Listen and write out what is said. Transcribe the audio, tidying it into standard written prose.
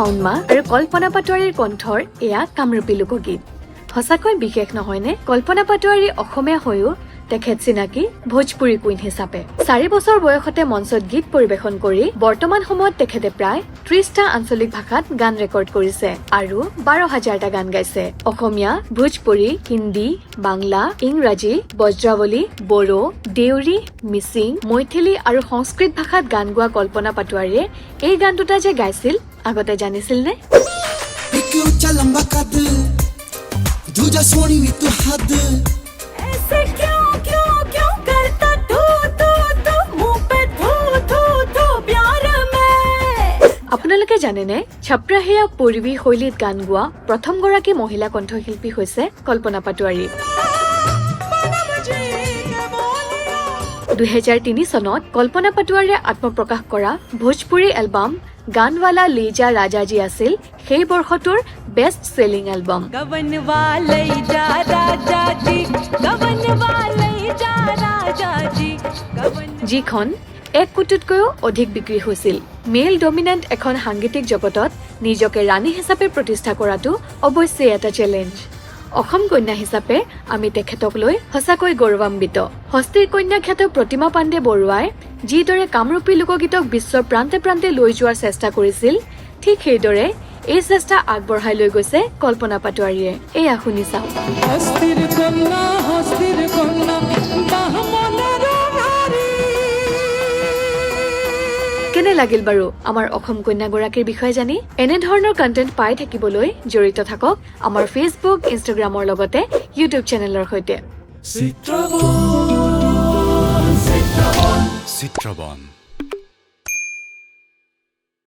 শাওন মাহ আৰু কল্পনা পাটোৱাৰীৰ কণ্ঠৰ এয়া কামৰূপী লোকগীত। সঁচাকৈ বিশেষ নহয়নে? কল্পনা পাটোৱাৰী অসমীয়া হৈও তেখেত চিনাকি ভোজপুৰী কুইন হিচাপে। 4 বছৰ বয়সতে মঞ্চত গীত পৰিৱেশন কৰি বৰ্তমান সময়ত তেখেতে প্ৰায় 30টা আঞ্চলিক ভাষাত গান ৰেকৰ্ড কৰিছে আৰু 12 হাজাৰটা গান গাইছে। অসমীয়া, ভোজপুৰী, হিন্দী, বাংলা, ইংৰাজী, বজ্ৰাৱলী, বড়ো, দেউৰী, মিচিং, মৈথিলী আৰু সংস্কৃত ভাষাত গান গোৱা কল্পনা পাটোৱাৰীয়ে এই গান দুটা যে গাইছিল, আগতে জানিছিল নে? ਇੱਕ ਉੱਚਾ ਲੰਬਾ ਕੱਦ, ਦੂਜਾ ਸੋਹਣੀ ਵੀ ਤੂੰ ਹੱਦ। ऐसे क्यों क्यों क्यों करता तू तू तू, मुंह पे थू थू थू प्यार में। আপোনালোকে জানেনে, ছাপ্ৰাহিয়া পূৰ্বী শৈলীত গান গোৱা প্ৰথমগৰাকী মহিলা কণ্ঠশিল্পী হৈছে কল্পনা পাটোৱাৰী। 2003 চনত কল্পনা পাটোৱাৰীয়ে আত্মপ্ৰকাশ কৰা ভোজপুৰী এলবাম গানৱালা লেজা ৰাজাজী আছিল সেই বৰ্ষটোৰ বেষ্ট চেলিং এলবাম। गवनवा लई जा राजा जी, गवनवा लई जा राजा जी, गवन যিখন 1 কোটিতকৈও অধিক বিক্ৰী হৈছিল। মেল ডমিনেণ্ট এখন সাংগীতিক জগতত নিজকে ৰাণী হিচাপে প্ৰতিষ্ঠা কৰাটো অৱশ্যেই এটা চেলেঞ্জ। অসম কন্যা হিচাপে আমি তেখেতক লৈ সঁচাকৈ গৌৰৱান্বিত। হস্তীৰ কন্যা খ্যাত প্ৰতিমা পাণ্ডে বৰুৱাই যিদৰে কামৰূপী লোকগীতক বিশ্বৰ প্ৰান্তে প্ৰান্তে লৈ যোৱাৰ চেষ্টা কৰিছিল, ঠিক সেইদৰে এই চেষ্টা আগবঢ়াই লৈ গৈছে কল্পনা পাটোৱাৰীয়ে। এয়া শুনি চাওক। হস্তিৰ কন্যা, হস্তিৰ কন্যা, ব্ৰাহ্মণেৰ নাৰী। কেনে লাগিল বাৰু আমাৰ অসম কন্যাগৰাকীৰ বিষয়ে জানি? এনেধৰণৰ কণ্টেণ্ট পাই থাকিবলৈ জড়িত থাকক আমাৰ ফেচবুক, ইনষ্টাগ্ৰামৰ লগতে ইউটিউব চেনেলৰ সৈতে। চিত্ৰবন। চিত্ৰবন।